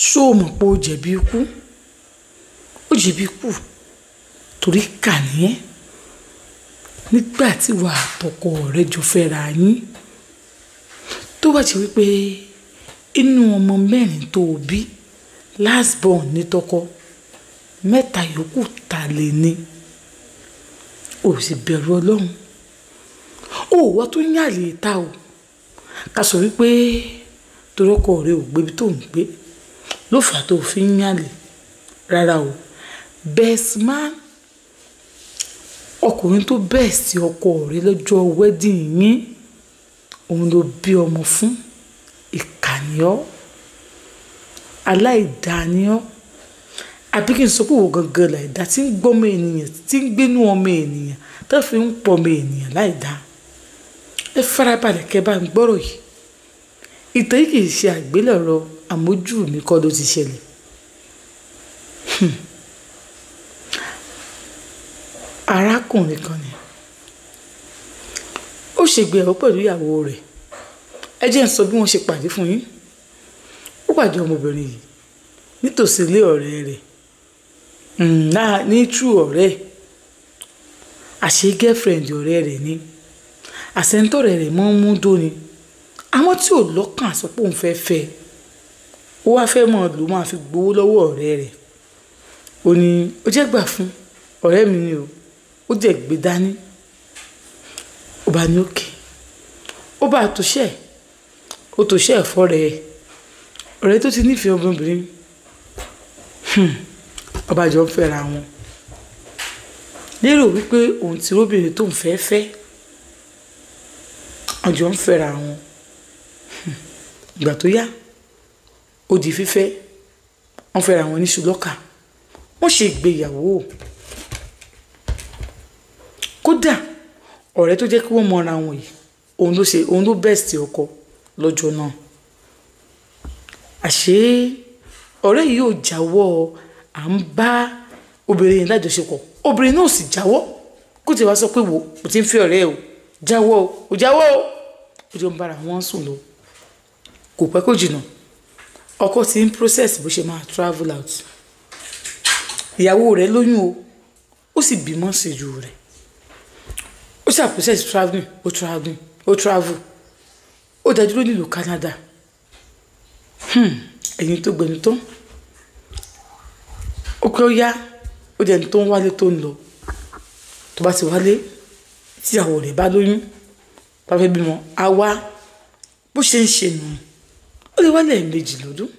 Ṣó o mọ̀ pé o jẹ̀bi ikú? Ó jẹ̀bi ikú torí kà ní ẹ́. Nígbà tí wà àtọkọ rẹ jọ fẹ́ra yín, tó wá jẹ́ wípé inú ọmọ mẹ́rin tó o bí, last born ní tọkọ, mẹ́ta yòókù ta lè ní. O sì bẹ̀rù Ọlọ́run. O ò wá tó yàn àlè ta o. Ká sọ wípé torí ọkọ rẹ ò gbé ibi tó ń gbé, ló fà tó fi ń yàn àlè. Rárá o. Best man, ọkùnrin tó best ọkọ rẹ lọ́jọ́ wedding yín, òun ló bí ọmọ fún. Ìkà ni ọ́, aláìda ni ọ́. Àbí kí n sọ pé òun gangan láìda tí ń gbọ́mọ ènìyàn, tí ń gbénú ọmọ ènìyàn, tó fi ń pọ̀ ọmọ ènìyàn láìda. Ẹ farabalẹ̀ kẹ́ bá ń gbọ́rọ̀ yìí. Ìtàn yìí kì í ṣe àgbélẹ̀rọ, àmójú mi kọ́ ló ti ṣẹlẹ̀. Arákùnrin kan ni. Ó ṣègbéyàwó pẹ̀lú ìyàwó rẹ̀. Ẹ jẹ́ n sọ bí wọ́n ṣe pàdé fún yín. Ó pàdé ọmọbìnrin yìí nítòsí ilé ọ̀rẹ́ rẹ̀. Ní true ọ̀rẹ́. Àṣé girlfriend ọ̀rẹ́ rẹ̀ ni. Àṣẹ ń tọ̀rẹ́ rẹ̀ mọ́ ń mú dó ni. Àwọn tí ò lọ́kàn àsọ pé òun fẹ́ fẹ́. Ó wá fẹ́ mọ̀ ló máa fi gbowó lọ́wọ́ ọ̀rẹ́ rẹ̀. Ó ní ó jẹ́ gbà fún ọ̀rẹ́ mi ni o. Ó jẹ́ gbé dání. Ó bá ní òkè. Ó bá tòṣẹ́. Ó tòṣẹ́ ẹ̀fọ́ rẹ̀. Ọ̀rẹ́ tó ti nífẹ̀ẹ́ ọmọbìnrin. Ọba jọ ń fẹ́ra wọn. Lérò wípé òun ti róbìnrin tó ń fẹ́ fẹ́. Ọjọ́ ń fẹ́ra wọn. Ìgbà tó yá, ó di fífẹ́. Wọ́n fẹ́ra wọn ní ṣùlọ́kà. Wọ́n ṣe ìgbéyàwó. Kódà ọ̀rẹ́ tó jẹ́ kí wọ́n mọra wọn yìí, òun ló ṣe, òun ló best ọkọ lọ́jọ́ náà. Àṣé ọ̀rẹ́ yìí ò jáwọ́ à ń bá obìnrin yẹn lájọṣepọ̀. Obìnrin náà ò sì jáwọ́. Kó tí wá sọ pé wò ó ti ń fẹ́ ọ̀rẹ́ o, jáwọ́ o, ò jáwọ́ o. Ó jọ ń bára wọn sùn lọ. Kò pẹ́ kò jìnnà. Ọkọ ti ń process bó ṣe máa travel out. Ìyàwó rẹ̀ lóyún o, ó sì bímọ sí ju rẹ̀. Ó ṣe process travelling, ó travelling, ó travel. Ó dájú ló nílùú Canada. Ẹ̀yin tó gbẹnu tán. Ó pẹ́ ó yá, ó jẹ́ ẹni tó ń wálé tó ń lọ. Tó bá ti wálé, tí ìyàwó rẹ̀ bá lóyún, bá fẹ́ bímọ, á wá. Bó ṣe ń ṣe nù. Ó lè wálé ẹ̀ẹ̀mejì lọ́dún.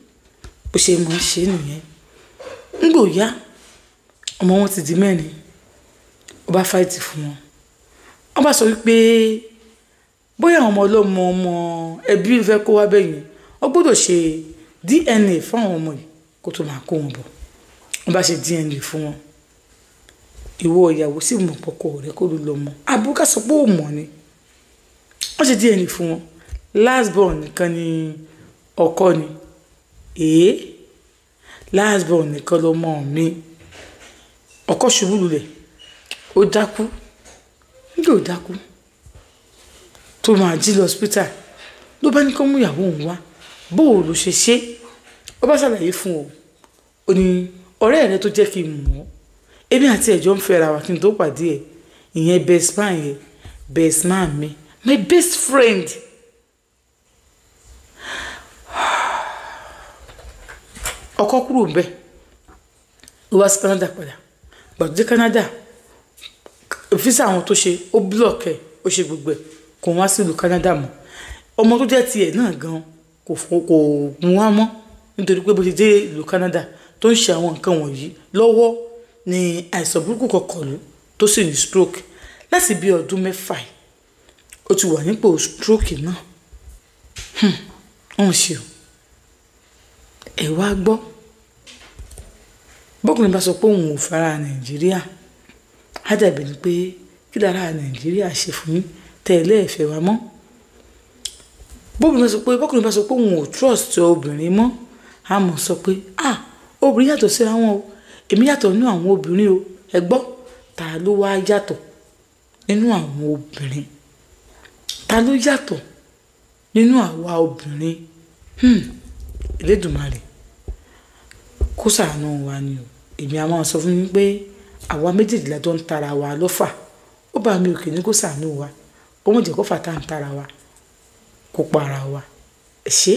Bó ṣe máa ń ṣe nìyẹn. Nígbà ó yá, ọmọ wọn ti di mẹ́rin. Ó bá fight fún wọn. Wọ́n bá sọ wípé bóyá àwọn ọmọ ọlọ́mọ ọmọ ẹbí fẹ́ kó wá bẹ́yẹn, wọ́n gbọdọ̀ ṣe DNA fún àwọn ọmọ yìí kó tó máa kó wọn bọ̀. Wọ́n bá ṣe DNA fún wọn. Ìwọ ìyàwó sì mọ̀ pọkọ rẹ kó ló lọ mọ̀. Àbúrò ká sọ pé ó mọ̀ ni. Wọ́n ṣe DNA fún wọn. Last born nìkan ni ọkọ ni. Èé, last born nìkan lọmọ mi. Ọkọ ṣubú lulẹ̀. Ó dákú. Nígbà ó dákú, tó máa jí lọ hospital, ló bá ní kó mú ìyàwó òun wá. Bó o ló ṣe ṣe? Ó bá ṣàlàyé fún o. Ó ní ọ̀rẹ́ rẹ tó jẹ́ kí n mọ̀ ọ́. Èmi àti ẹ̀jọ́ ń fẹ́ra wa kí n tó pàdé ẹ̀. Ìyẹn best man yẹn, best man mi, my best friend. Ọkọ kúrò ńbẹ̀. Ó wá sí Canada padà. Ìgbà tó dé Canada, visa àwọn tó ṣe, ó block ẹ̀, ó ṣe gbogbo ẹ̀, kò wá sí ìlú Canada mọ́. Ọmọ tó jẹ́ tiẹ̀ náà gan kò mú wá mọ́ nítorí pé bó ti dé ìlú Canada tó ń ṣe àwọn nǹkan wọ̀nyí lọ́wọ́ ni àìsàn burúkú kan kọlù tó sì ní stroke. Láti bí ọdún mẹ́fà yìí, ó ti wà nípò stroke náà. Wọ́n ṣe o. Ẹ wá gbọ́. Bọ́kùnrin bá sọ pé òun ò fara Nàìjíríà, á dàbí ẹni pé kí lára Nàìjíríà ṣe fún yín tẹ́ ẹ fẹ́ wa mọ́. Bọ́kùnrin bá sọ pé òun ò trust obìnrin mọ́, á mọ̀ sọ pé ah, obìnrin yàtọ̀ síra wọn o. Èmi yàtọ̀ nínú àwọn obìnrin o. Ẹ gbọ́, ta ló wá yàtọ̀ nínú àwọn obìnrin? Ta ló yàtọ̀ nínú àwa obìnrin? Elédùmarè. Kó ṣàánú wa ni o. Èmi a máa sọ fún yín pé àwa méjèèjì la jọ ń tara wa lọ́fà. Ó bá mi òkè ní kó ṣàánú wa, kó mọ̀ jẹ́ kó fà tá à ń tara wa kó pa ara wa. Ẹ ṣé.